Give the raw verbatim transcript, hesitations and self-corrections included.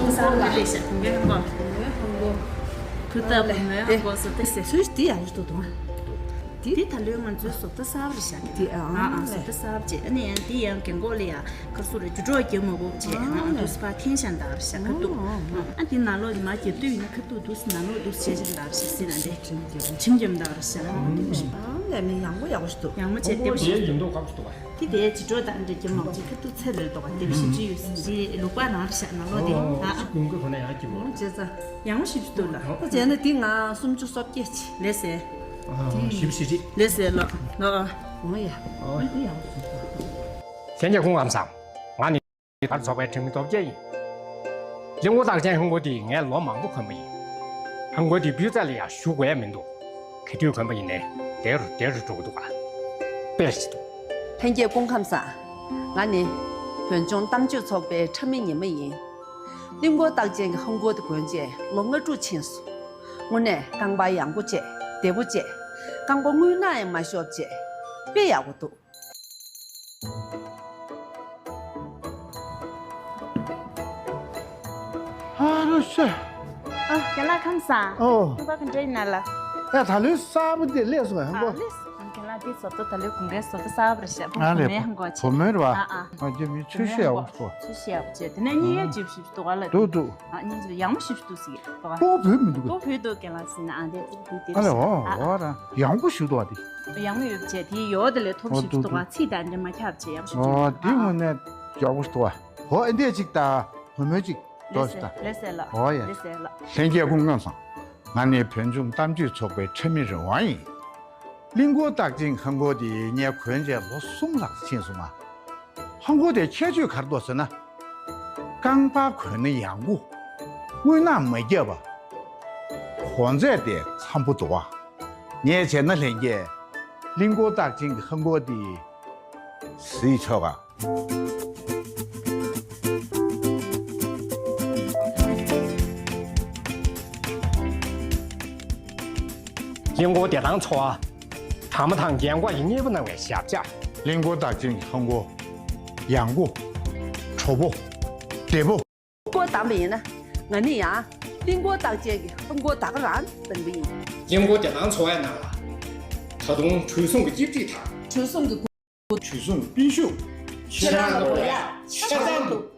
གསར་པ་རེད་ཤག་དུང་གའི་ཧང་གོ། ཧང་གོ། ཕུ་ཐག་བུ་མོའི་ཧང་གོ་སོ་ཏི་སེ། སུས་དེ་ཡག་ཞིག་འདུག་དང་། དེ་ད་ལོའི་ང་ཚོའི་བཟོ་ལྟ་གསར་པ་རེད་ཤག་དེ་ཨ་ཨ་བཟོ་ལྟ་གསར་པ་བྱས། ཨ་ནི་ཡང་དེ་ཡང་རྒན་གོག་ལ་ཡ་ཁ་སུ་རེ་རྒྱུ་གྲོགས་རྒྱབ་མ་དགོས་བྱས། ཨ་དུས་སུ་ཕ་འཐེན་ཤག་འདག་རེད་ཤག་ཁ་ཐུག་ཨ་དེ་ནང་ལོགས་ཀྱི་མ་རྒྱབ་དུས་ཡིན་ན་ཁ་ཐུག་དུས་སུ་ནང་ལོགས་དུས་སུ་བྱས་ཤག་འདག་རེད་ཤག་ཟེར་ན་དེ་ཁྱིམ་རྒྱབ་འདག་རེད་ཤག་ཨ་ལས་མི་ཡག་པོ་ཡག་པོ་ཞིག་འདུག་ཡག་མོ་བྱས་ཏེ། དེ་ཡིན་མདོག་ཁ་པོ་ཞིག་འདུག་ག་དེ་དེའི་ཇི་འགྲོ་དང་འདྲ་རྒྱུ་མང་ཅིག་ཁ་ཐུག་ཚད་ལས་ལྡོག་པ་དེ་བཞི་ཅི་ཡོད་ཟེར་ལུག་པ་རང་རེད་ཤག་ནང་ལོགས་དེ་ཨ་ཨ་ཅིག་དགོན་སྐུ་ཁོ་ན་ཡང་ཅིག་མོ་བྱས་ཙང་ཡང་ཞིབ་ཏུ་ལ་ཨ་བྱས་ན་དེ་ང་སུམ་ཅུ་སོ་བརྒྱད་ཅི་ལས་ཟེར། ཞིབ་ཞིབ་ཅིག་ལས་ཟེར་ལོ་ལོ། འོ་ཡ་འོ་དེ་ཡང་ཞིབ་ཏུ། ལྷན་རྒྱས་སྐུ་ཁམས་བཟང་། ང་ནི། དར་ཚོགས་པའི་ཁྲིམས་མི་སྟོབས་རྒྱལ་ཡིན། གླིང་སྐོར་རྟགས་ཅན་ཧང་གོ་འདི་ངས་ལོ་མང་པོ་གོན་པ་ཡིན། ཧང་གོ་འདི་སྤུས་ཚད་ལ་ཡང་ཞུ་དགོས་ཡ་མི་འདུག་ག་དུས་གོན་པ་ཡིན་ནའི་བདེ་རུ་བདེ་རུ་འགྲོ་གི་འདུག་ག་དཔེ་ཞིག་འདུག་ལྷན་རྒྱས་སྐུ་ཁམས་བཟང་། ང་ནི་བོད་ལྗོངས་གཏམ་བརྗོད་ཚོགས་པའི་ཁྲ་མི་ཉི་མ་ཡིན། གླིང་སྐོར་རྟགས་ཅན་གྱི་ཧང་གོ་འདི་གོན་བྱས་ལོ་ལྔ་དྲུག་ཕྱིན་སོང་། དངོས་གནས་རྐང་པ་ཡང་པོ་བྱས་བདེ་པོ་བྱས། རྐང་པ་རྔུལ་ནག་ཡང་མ་ཤོར་བྱས་དཔེ་ཡག་པོ་འདུག་ཨ་རོ་ཤ། ཨ་རྒན་ལགས་ཁམས་བཟང་། ཨོ། ཁྱོད་པ་ག་འདྲ་ཡིན་ན་ལ། ཨ་ད་ལོའི་གསར་པ་དེ་སླེབས་སོང་ཧང་གོ། ཨ་སླེབས་སོང་རྒན་ལགས་དེ་བཟོ་ལྟ་ད་ལོའི་དགུན་ཁའི་བཟོ་ལྟ་གསར་པ་རེད་ཤག་བུ་ཨ་མོའི་ལས་ཧང་གོ་བུ་མོའི་རེད་བ། ཨ་ཨ། ཨ་དེ་མི་ཚོས་ཤེས་ཡག་པོ་ཞིག་འདུག་ཚོས་ཤེས་ཡག་པོ་བྱས་དེ་ནས་གཉིས་ཡས་ཇིབ་ཞིབ་འདུག་ག་ལ་འདུག་འདུག་ཨ་གཉིས་ཡས་ཡག་མོ་ཞིབ་འདུག་ཟིག་འདུག་ག་ལོ་བོད་མི་འདུག་ག་ལོ་བོད་འདུག་རྒན་ལགས་ཟིན་ན་ཨ་དེ་ཚོ་བོད་དེ་ཨ་ལ་ཨོ་ཨོ་ར་ཡག་པོ་ཞིག་འདུག་ག་དེ། ཡང་ཡོད་བྱས་དེའི་ཡོ་དེ་ལས་ཐོབ་ཞིབ་ཏོག་ཚིག་དང་འདྲ་མ་ཁྱབ་བྱས་ཡག་ཞིབ་ཨོ་དེ་དངོས་གནས་ཡག་པོ་ཞིག་འདུག་ཨ། ཨོ་ཨེ་འདྲས་ཅིག་ད་བུ་མོ་ཅིག་འགྲོ་ཞིག་ད། ལེ་སེ་ལ། ཨོ་ཡ། ལེ་སེ་ལ། ལྷན་རྒྱས་སྐུ་ཁམས་བཟང་། ང་ནི་བོད་ལྗོངས་གཏམ་བརྗོད་ཚོགས་པའི་ཁྲ་མི་རི་དབང་ཡིན། གླིང་སྐོར་རྟགས་ཅན་ཧང་གོ་དེ་ངས་གོན་བྱས་ལོ་གསུམ་ལྷག་ཕྱིན་སོང་ང་། ཧང་གོ་དེ་ཁྱད་ཆོས་ག་རེ་འདུག་ཟེར་ན། རྐང་པར་གོན་ན་ཡང་པོ། རྔུལ་ནག་མ་བརྒྱབ་པ། གོང་ཚད་དེ་འཚམ་པོ་འདུག་ཨ། ངས་བྱས་ན་ལྷན་རྒྱས། གླིང་སྐོར་རྟགས་ཅན་གྱི་ཧང་གོ་འདི་གཟིགས་ཆོག་ག་གླིང་སྐོར་བདེ་ཐང་ཚོགས་པ། དྲ་མ་དང་རྒན་གོག་ཡིས་མཉེས་པོ་གནང་བའི་ཞབས་བཅགས། གླིང་སྐོར་རྟགས་ཅན་གྱི་ཧང་གོ། ཡང་པོ། དྲོ་པོ། བདེ་པོ། སྐོར་བདམས་པ་ཡིན་ན། ང་ནི་ཡང་གླིང་སྐོར་རྟགས་ཅན་གྱི་ཧང་གོ་ད་ག་རང་བདམས་པ་ཡིན། གླིང་སྐོར་བདེ་ཐང་ཚོགས་པའི་ནང་ལ། ད་དུང་བྲོས་སྲུང་གི་སྐྱིབ་ཁྲིད་དང་། བྲོས་སྲུང་གི་སྒོ། བྲོས་སྲུང་སྤུན་ཤུགས། ཁྱེད་རང་ལ་དགོས་ཡ་ཆ་ཚང་འདུག